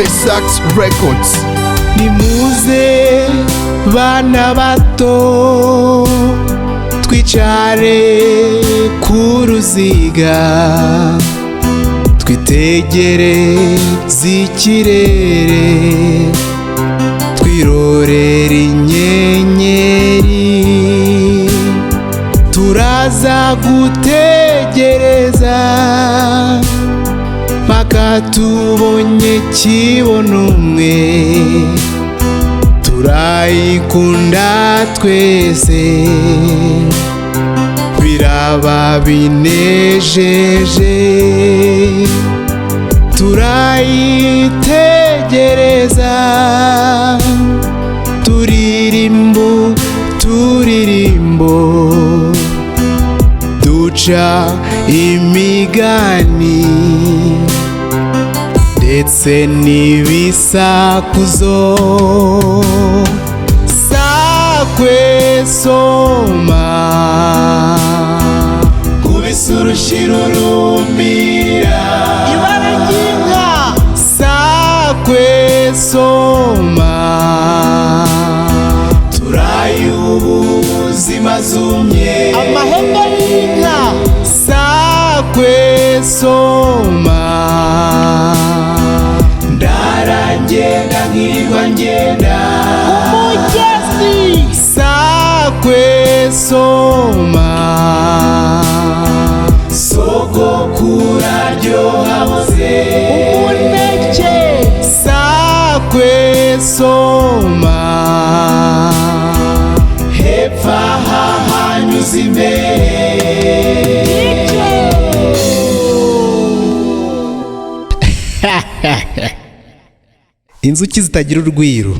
Pesax Records. Nimuze bana bato, twicare ku ruziga, twitegereze ikirere, twirorere inyenyeri. Turaza gutegereza mpaka tubonye kibona umwe. Turayikunda twese, biraba binejeje. Turayitegereza, turirimbo turirimbo, duca imigani ndetse n'ibisakuzo. Sakwe soma, kubisa urushyi rurumira. Ibara ry'inka. Sakwe soma, turayubuzima zumye. Amahembe y'inka. Sakwe soma, ndaragenda nkirirwa ngenda. Umugezi. Sakwe soma, sogokuru aryoha hoze. Umuneke. Sakwe soma, hepfo aha hanyuze imbere. Inzuki zitagira urugwiro.